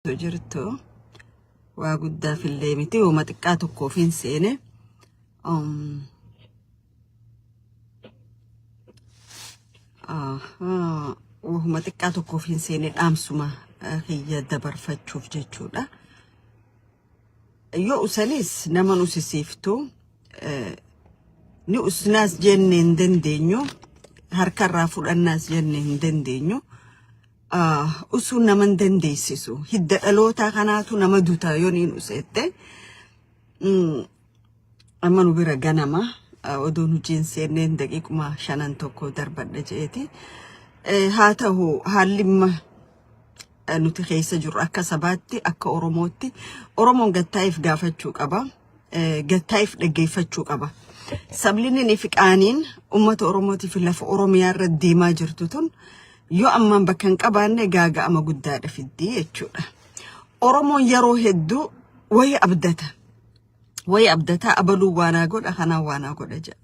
Jirtu waa guddaaf illee miti, uuma xiqqaa tokkoof hin seene. Wahuma xiqqaa tokkoof hin seene, dhaamsuma kiyya dabarfachuuf jechuudha. Yoo usanis nama nu usisiiftu ni usnaas jenne hin dandeenyu, harkarraa fudhannaas jenne hin dandeenyu. Usuun nama hin dandeessisu. Hidda dhalootaa kanaatu nama duta yoo niin useette. Amma nu bira ganama odoon hojiin seenneen daqiiquma shanan tokko darbadha je'eeti. Haa ta'u, haalli amma nuti keessa jirru akka sabaatti, akka Oromootti, Oromoon gattaa'eef gaafachuu qaba. Gattaa'eef dhaggeeffachuu qaba. Sablinni fi qaaniin uummata Oromootiif lafa Oromiyaa irra deemaa jirtu tun yoo ammaan bakka hin qabaanne gaaga'ama guddaadha fiddii jechuudha. Oromoon yeroo hedduu wayii abdata. Wayii abdataa, abaluu waanaa godha, kanaan waanaa godha jedha.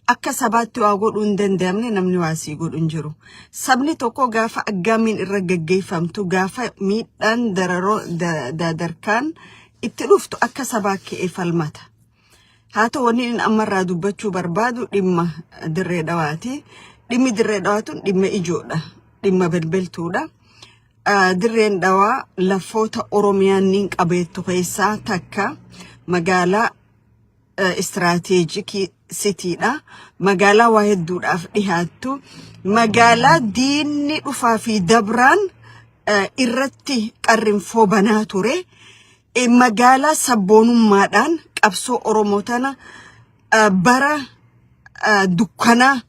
Akka sabaatti waa godhuu hin danda'amne, namni waa sii godhu hin jiru. Sabni tokko gaafa aggaamiin irra gaggeeffamtu, gaafa miidhaan dararoo dadarkaan itti dhuftu, akka sabaa ka'ee falmata. Haa ta'u, wanni inni ammarraa dubbachuu barbaadu dhimma Dirree Dhawaati. Dhimmi Dirree Dhawaa tun dhimma ijoodha. Dhimma belbeltuudha. Dirreen Dhawaa lafoota Oromiyaan niin qabeettu keessaa takka, magaalaa strategic citydha. Magaalaa waa hedduudhaaf dhihaattu. Magaalaa diinni dhufaa fi dabraan irratti qarrinfoo banaa ture. Magaalaa sabboonummaadhaan qabsoo Oromoo tana bara dukkanaa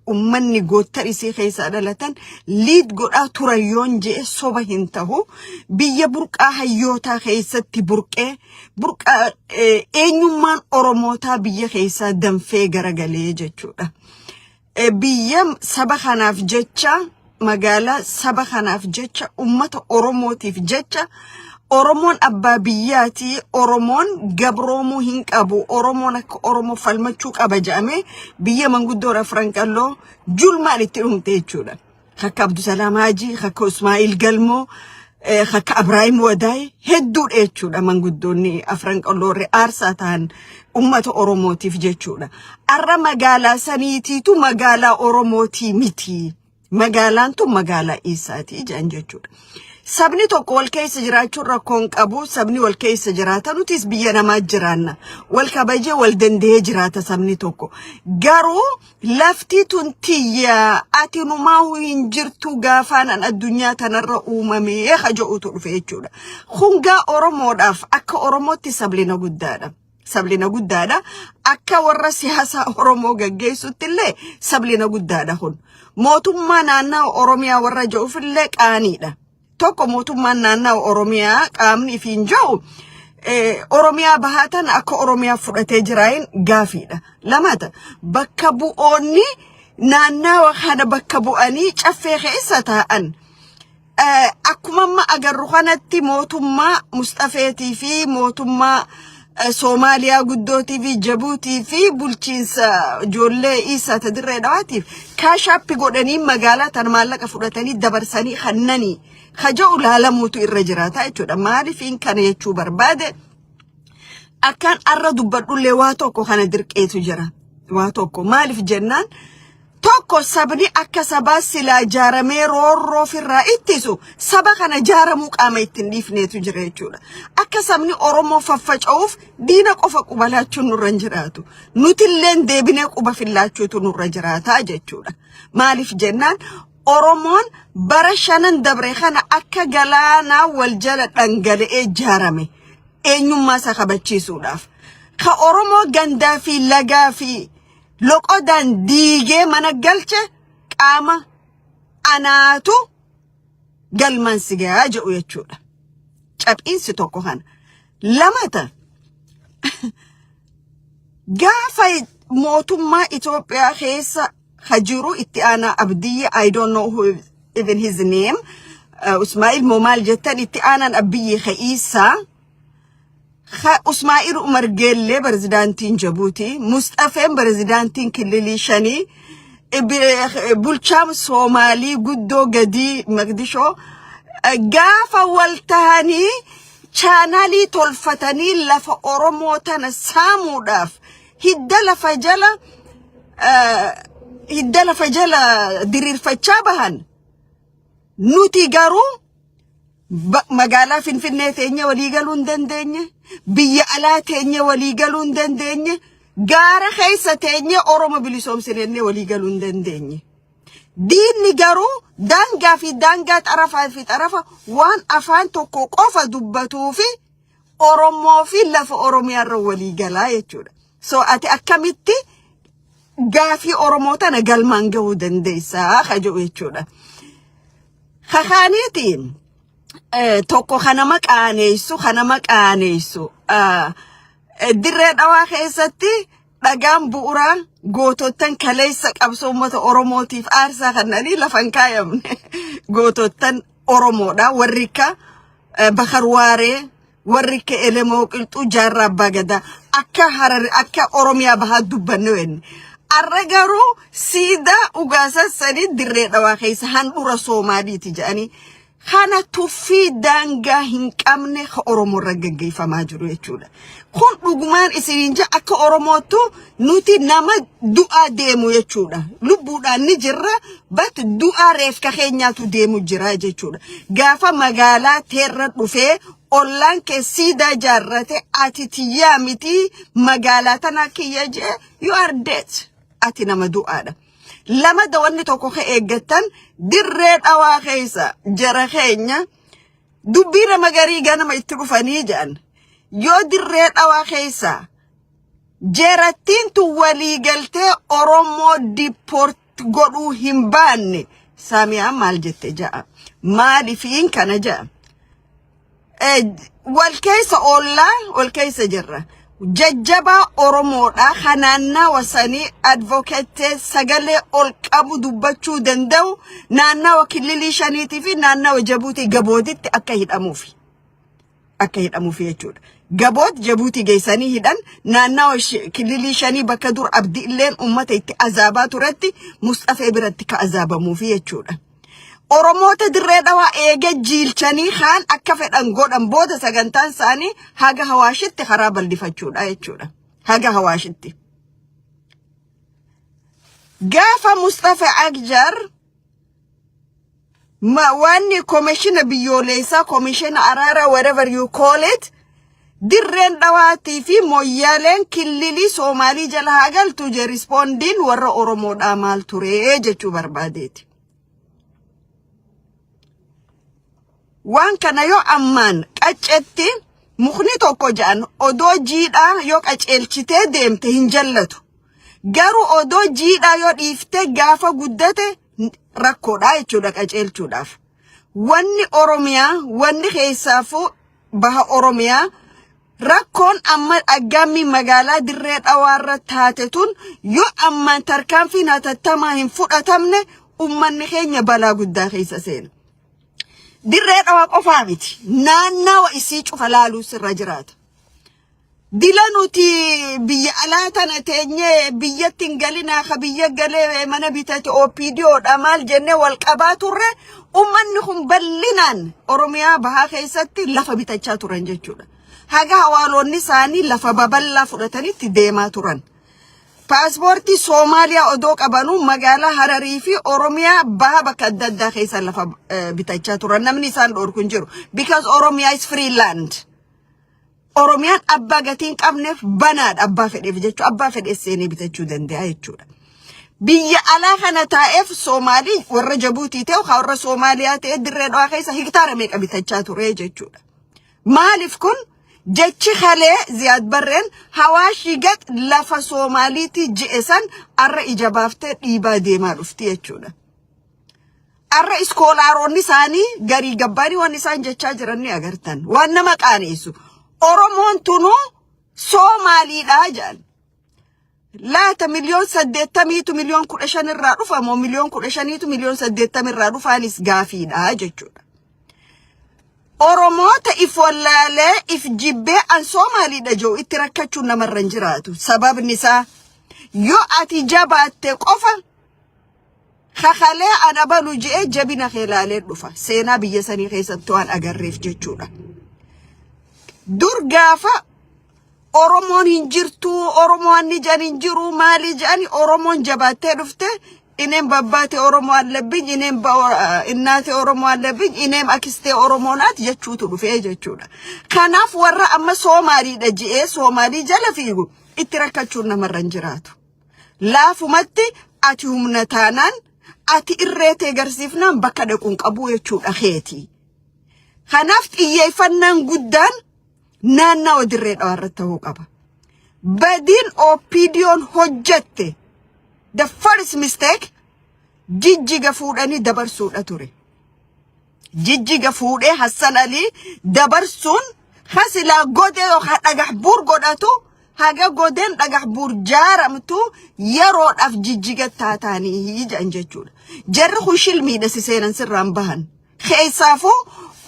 ummanni goottan isii keessaa dhalatan lead godhaa turan yoon je'e soba hin tahu. Biyya burqaa hayyootaa keessatti burqee, burqaa eenyummaan Oromootaa biyya keessaa danfee garagalee jechuudha. Biyya saba kanaaf jecha, magaalaa saba kanaaf jecha, ummata Oromootiif jecha, Oromoon abbaa biyyaati, Oromoon gabroomuu hin qabu, Oromoon akka Oromoo falmachuu qaba jedhamee biyya manguddoo Afran Qalloo julmaan itti dhumte jechuudha. Akka Abdusalaam Haajii, akka Ismaa'il Galmoo, akka Abrahaim Wadaay hedduudha jechuudha, manguddoonni Afran Qalloo warri aarsaa ta'an ummata Oromootiif jechuudha. Arra magaalaa saniitiitu magaalaa Oromootii miti. Magaalaan tun magaalaa Iisaati jedhan jechuudha. Sabni tokko wal keessa jiraachuun rakkoo hin qabu. Sabni wal keessa jiraata. Nutis biyya namaa jiraanna. Wal kabajee wal danda'ee jiraata sabni tokko. Garuu lafti tun tiyya, ati numaa hin jirtu, gaafaan an addunyaa tanarra uumamee haja'utu dhufe jechuudha. Hungaa Oromoodhaaf akka Oromootti sablina guddaadha. Sablina guddaadha. Akka warra siyaasa Oromoo gaggeessutti illee sablina guddaadha kun. Mootummaa naannawa Oromiyaa warra jedhuuf illee qaaniidha. Tokko, mootummaan naannawa Oromiyaa qaamni ifiin jedhu Oromiyaa bahaa tana akka Oromiyaa fudhatee jiraayin gaafiidha. Lamata, bakka bu'oonni naannawa kana bakka bu'anii caffee keessa taa'an akkuma amma agarru kanatti mootummaa Mustafeetii fi mootummaa Soomaaliyaa guddootii fi Jabuutii fi bulchiinsa ijoollee Isaa ta Dirree Dhawaatiif cash up godhanii magaalaa tana maallaqa fudhatanii dabarsanii kannanii kaja'u laalamuutu irra jiraata jechuudha. Maaliifiin kana jechuu barbaade, akkaan arra dubbadhullee waa tokko kana dirqeetu jira. Waa tokko maaliif jennaan, tokko, sabni akka sabaa silaa ijaaramee roorroo ofirraa ittisu saba kana ijaaramuu qaama ittiin dhiifneetu jira jechuudha. Akka sabni Oromoo faffaca'uuf diina qofa quba laachuun nurra hin jiraatu. Nutilleen deebinee quba fillaachuutu nurra jiraata jechuudha. Maaliif jennaan, Oromoon bara shanan dabre kana akka galaanaa wal jala dhangala'ee ijaarame eenyummaa isaa kabachiisuudhaaf. Ka Oromoo gandaa fi lagaa fi loqodaan diigee mana galche qaama anaatu galmaan si gahaa jedhu jechuudha. Caphiinsi tokko kana. Lamata, gaafa mootummaa Itoophiyaa keessa hajiru itti aanaa Abdiyyi, I don't know who even his name, Usmaa'il moo maal jettan, itti aanaan Abiyyi Ka'iisaa, Usmaa'il Umar Geellee pirezidaantiin Jabuutii, Mustafeen pirezidaantiin Kililii shanii, bulchaa Soomaalii guddoo gadii Maqdishoo. Gaafa wal tahanii chaanaalii tolfatanii lafa Oromoo tana saamuudhaaf hidda lafa jala diriirfachaa bahan, nuti garuu magaalaa Finfinnee teenya walii galuu hin dandeenye, biyya alaa teenya walii galuu hin dandeenye, gaara keessa teenye Oromo bilisoomsinennee walii galuu hin dandeenye. Diinni garuu daangaa fi daangaa, xarafaa fi xarafa waan afaan tokko qofa dubbatuu fi Oromoo fi lafa Oromiyaa irra walii galaa jechuudha. So ati akkamitti gaafii Oromoo tana galmaan gahuu dandeessaa ka jedhu jechuudha. Kakaaniitiin tokko kanama qaaneessu, kanama qaaneessu, Dirree Dhawaa keessatti dhagaan bu'uuraa gootottan kaleessa qabsoo uummata Oromootiif aarsaa kannanii lafa hin kaayamne gootottan Oromoodha. Warri akka Bakar Waaree, warri akka Elemoo Qilxuu, Jaarraa Abbaa Gadaa, akka Harar, akka Oromiyaa bahaa dubbanne wenne. Arra garuu siidaa ugaasa sanii Dirree Dhawaa keessa handhura Soomaaliiti jedhanii, kana tuffii daangaa hin qabne ka Oromoo irra gaggeeffamaa jiru jechuudha. Kun dhugumaan isiniin jaa, akka Oromoottu nuti nama du'aa deemu jechuudha. Lubbuudhaan ni jirra, but du'aa reefka keenyaatu deemu jira jechuudha. Gaafa magaalaa teerra dhufee ollaan kee siidaa jaarrate, ati tiyyaa miti, magaalaa tanaa kiyya jee, you are dead. Ati nama du'aadha. Lama wanni tokko ka eeggattan, Dirree Dhawaa keessa jara keenya dubbii nama garii ganama itti dhufanii jedhan. Yoo Dirree Dhawaa keessa jeerattiin tun walii galtee Oromoo deport godhuu hin baanne, Saamiyaan maal jette ja'a? Maalifiin kana ja'a? Wal keessa oollaa, wal keessa jirra. Jajjabaa Oromoodha kan naannawa sanii advocate sagalee ol qabu dubbachuu danda'u naannawa kililii shaniitii fi naannawa Jabuutii Gabooditti akka hidhamuufi. Akka hidhamuufi jechuudha. Gaboot Jabuutii geessanii hidhan, naannawa kililii shanii bakka dur Abdi illeen uummata itti azaabaa turetti Musxafee biratti ka azaabamuufi jechuudha. Oromoota Dirree Dhawaa eega jiilchanii kaan akka fedhan godhan booda, sagantaan isaanii haga Hawaashitti karaa bal'ifachuudha jechuudha. Haga Hawaashitti. Gaafa Mustafa Akjar wanni komishina biyyoolessaa, komishina araaraa, whatever you call it, Dirreen Dhawaatii fi Moyyaaleen killilii Soomaalii jala haa galtu je, respondiin warra Oromoodhaa maal ture jechuu barbaadeeti. Waan kana yoo ammaan qaccetti mukni tokko jedhan, odoo jiidhaa yoo qaceelchitee deemte hin jallatu. Garuu odoo jiidhaa yoo dhiiftee gaafa guddate rakkoodha jechuudha qaceelchuudhaaf. Wanni Oromiyaa, wanni keessaafuu baha Oromiyaa, rakkoon amma aggaammi magaalaa Dirree Dhawaarra taate tun, yoo ammaan tarkaanfiin hatattamaa hin fudhatamne, ummanni keenya balaa guddaa keessa seena. Dirree Dhawaa qofaa miti. Naannawa isii cufa laaluu sirra jiraata. Dila nuti biyya alaa tana teenyee biyyatti hin galinaa, ka biyya galee mana bitate OPDOdha maal jennee wal qabaa turre, ummanni kun bal'inaan Oromiyaa bahaa keessatti lafa bitachaa turan jechuudha. Haga hawaaloonni isaanii lafa babal'aa fudhatanitti deemaa turan. Paaspoortii Soomaaliyaa odoo qabanuu magaalaa Hararii fi Oromiyaa baha bakka adda addaa keessa lafa bitachaa turan. Namni isaan dhorku hin jiru. Because Oromiyaa is free land. Oromiyaan abbaa gatii hin qabneef banaadha abbaa fedheef jechuudha. Abbaa fedheef seenee bitachuu danda'a jechuudha. Biyya alaa kana taa'eef Soomaalii warra Jabuutii ta'e, warra Soomaaliyaa ta'e, Dirree Dhawaa keessa hektaara meeqa bitachaa ture jechuudha. Maaliif kun jechi kalee Ziyaad Barreen Hawaashii gad lafa Soomaaliitii ji'e san arra ija baaftee dhiibaa deemaa dhufti jechuudha. Arra scholaroonni isaanii garii gabbaanii waan isaan jechaa jiran ni agartan. Waan nama qaaneessu. Oromoon tunuu Soomaaliidhaa jedhan. Laata 80 miliyooniitu 15 miliyoon irraa dhufa moo 15 miliyooniitu 80 miliyoon irraa dhufaanis gaafiidha jechuudha. Oromoota if wallaalee if jibbee an Soomaaliidha jiru itti rakkachuun namarra hin jiraatu. Sababni isaa, yoo ati jabaatte qofa Kakalee ana balu je'ee jabina kee laalee dhufa. Seenaa biyya sanii keessatti waan agarreef jechuudha. Dur gaafa Oromoon hin jirtu, Oromoon ni jedhan hin jiru, maali jedhani, Oromoon jabaattee dhufte, እኔም በአባቴ ኦሮሞ አለብኝ፣ እኔም በእናቴ ኦሮሞ አለብኝ፣ እኔም አክስቴ ኦሮሞ ናት jechuutu dhufee jechuudha. Kanaaf warra amma Soomaaliidha je'ee Soomaalii jala fiigu itti rakkachuun namarra hin jiraatu. Laafumatti ati humna taanaan, ati irree tee garsiifnaan bakka dhaquun qabu jechuudha keeti. Kanaaf xiyyeeffannaan guddaan naannawa Dirree Dhawaa irratti ta'uu qaba. Badiin OPDO'n hojjette, the first mistake, Jijjiga fuudhanii dabarsuudha ture. Jijjiga fuudhee Hassan Alii dabarsuun hasilaa godee yookaan Dhagax Buur godhatu, haga godeen Dhagax Buur jaaramtu yeroodhaaf Jijjiga taataanii jedhan jechuudha. Jarri kun shilmiidha si seenan sirraan bahan. Keessaafuu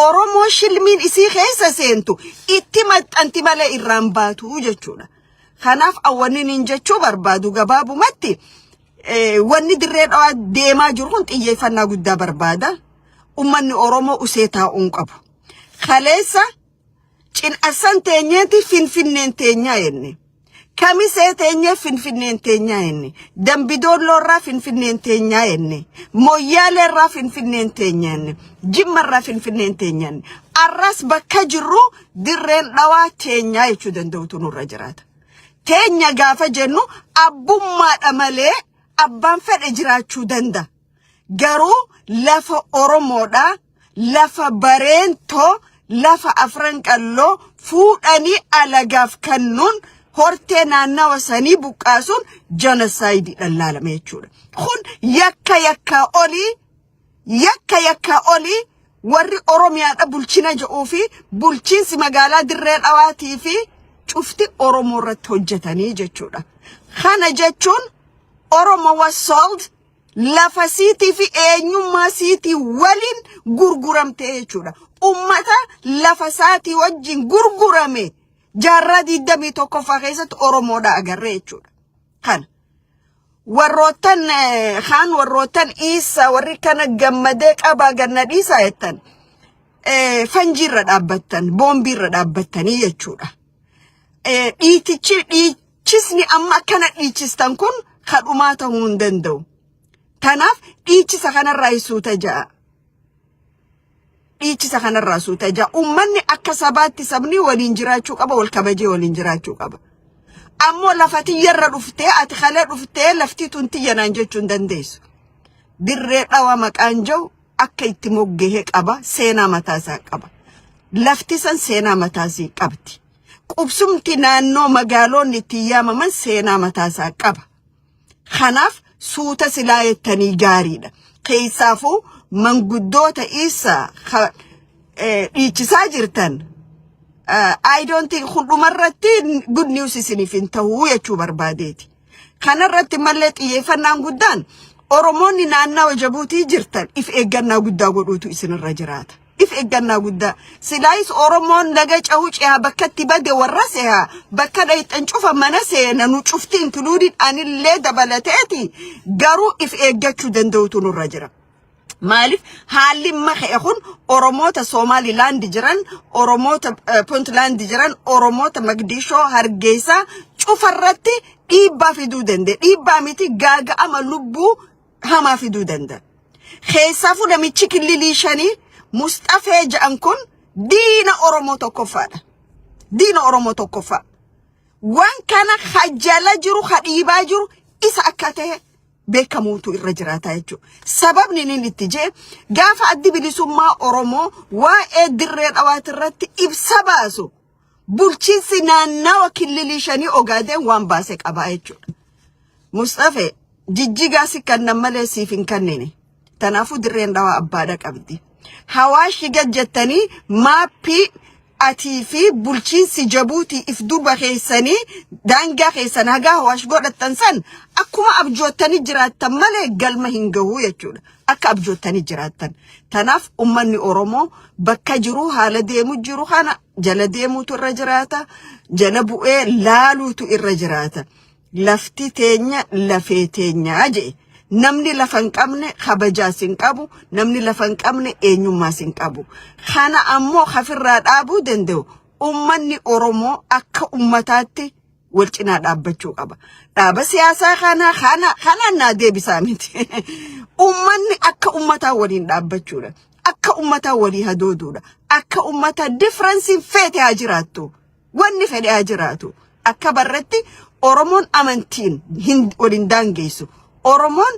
Oromoo shilmiin isii keessa seentu itti maxxanti malee irraan baatu jechuudha. Kanaaf awwanni niin jechuu barbaadu gabaabumatti, wanni Dirree Dhawaa deemaa jiru kun xiyyeeffannaa guddaa barbaada. Ummanni Oromoo usee taa'uun qabu. Kaleessa Cin'assan teenyeeti Finfinneen teenyaa jenne. Kamisee teenyee Finfinneen teenyaa jenne. Dambidoolloorraa Finfinneen teenyaa jenne. Moyyaaleerraa Finfinneen teenyaa jenne. Jimmarraa Finfinneen teenyaa jenne. Arras bakka jirru Dirreen Dhawaa teenyaa jechuu danda'utu nurra jiraata. Teenya gaafa jennu abbummaadha malee abbaan fedhe jiraachuu danda'a. Garuu lafa Oromoodha, lafa Bareentoo, lafa Afran Qalloo fuudhanii alagaaf kennuun, hortee naannawa sanii buqqaasuun genocide laalame jechuudha. Kun yakka yakkaa olii, yakka yakkaa olii. Warri Oromiyaadha bulchina jedhuu fi bulchiinsi magaalaa Dirree Dhawaatii fi cufti Oromoo irratti hojjetanii jechuudha. Kana jechuun Oromo was sold, lafa siitii fi eenyummaa siitii waliin gurguramte jechuudha. Ummata lafa isaatii wajjin gurgurame jaarraa 21ffaa keessatti Oromoodha agarree jechuudha. Kana. Warroottan kaan, warroottan Iisaa, warri kana gammadee qabaa ganna dhiisaa jettan, fanjiirra dhaabbattan, boombiirra dhaabbattanii jechuudha. Dhiitichi, dhiichisni amma akkana dhiichistan kun kadhumaa ta'uu hin danda'u. Kanaaf dhiichisa kanarraa suuta ja'a. Dhiichisa kanarraa suuta ja'a. Uummanni akka sabaatti sabni waliin jiraachuu qaba, wal kabajee waliin jiraachuu qaba. Ammoo lafa tiyyarra dhuftee, ati kalee dhuftee lafti tun tiyya naan jechuu hin dandeessu. Dirree Dhawa maqaan jiru akka itti moggahee qaba, seenaa mataasaa qaba. Lafti san seenaa mataasii qabdi. Qubsumti naannoo magaalonni itti yaamaman seenaa mataasaa qaba. Kanaaf suuta silaa jettanii gaariidha. Keessaafuu manguddoota isaa dhiichisaa jirtan. I don't think hundumarratti good news isiniif hin ta'uu jechuu barbaadeeti. Kanarratti mallee xiyyeeffannaan guddaan Oromoonni naannawa Jabuutii jirtan if eeggannaa guddaa godhuutu isinirra jiraata. If eeggannaa guddaa. Silaayis Oromoon laga cahuu cehaa bakka itti bade warra sehaa bakka dhayxan cufa mana seena, nu cufti including anillee dabalateeti, garuu if eeggachuu danda'utu nurra jira. Maaliif haalli maka'e kun Oromoota Somaalilaand jiran, Oromoota Puntland jiran, Oromoota Magdishoo, Hargeysaa cufarratti dhiibbaa fiduu danda'a. Dhiibbaa miti, gaaga'ama lubbuu hamaa fiduu danda'a. Keessaafuu namichi killilii shanii Musxafee jedhan kun diina Oromoo tokkoffaadha. Diina Oromoo tokkoffaa. Waan kana hajjala jiru, hadhiibaa jiru isa akka ta'e beekamuutu irra jiraata jechuudha. Sababni inni itti jee, gaafa Addi Bilisummaa Oromoo waa'ee Dirree Dhawaati irratti ibsa baasu, bulchiinsi naannawa killilii shanii Ogaadeen waan baase qabaa jechuudha. Musxafee, Jijjigaa si kannan malee siif hin kennine. Kanaafuu Dirreen Dhawaa abbaadha qabdi. Hawaashi gad jettanii maappii atii fi bulchiinsi Jabuutii if duuba keessanii daangaa keessan hagaa Hawaash godhattan san akkuma abjoottanii jiraattan malee galma hin gahu jechuudha. Akka abjoottanii jiraattan. Kanaaf ummanni Oromoo bakka jiru haala deemu jiru kana jala deemuutu irra jiraata. Jala bu'ee laaluutu irra jiraata. Lafti teenya lafee teenyaa jedhe. Namni lafa hin qabne kabajaas hin qabu, namni lafa hin qabne eenyummaas hin qabu. Kana ammoo hafirraa dhaabuu danda'u ummanni Oromoo akka ummataatti wal cinaa dhaabbachuu qaba. Dhaaba siyaasaa kana kana kanaan naa deebisaa miti. Ummanni akka ummataa waliin dhaabbachuudha. Akka ummataa walii hadooduudha. Akka ummataa differenceiin feete haa jiraattu. Wanni fedhe haa jiraatu. Akka barratti Oromoon amantiin hin waliin daangeessu. Oromoon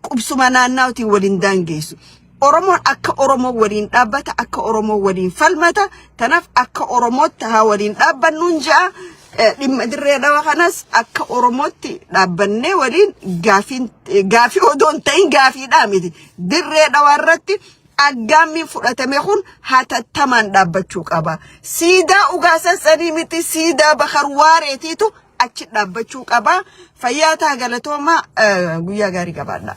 qubsuma naannawaatiin waliin daangeessu. Oromoon akka Oromoo waliin dhaabbata, akka Oromoo waliin falmata. Tanaaf akka Oromootti haa waliin dhaabbannuun ja'a. Dhimma Dirree Dhawa kanas akka Oromootti dhaabbannee waliin gaafiin gaafii odoo hin ta'in gaafiidhaa miti. Dirree Dhawaa irratti aggaammiin fudhatame kun hatattamaan dhaabbachuu qaba. Siidaa Ugaasan sanii miti, siidaa Bakar Waareetiitu achi dhaabbachuu qaba. Fayyaa ta'a, galatoomaa, guyyaa gaarii qabaadha.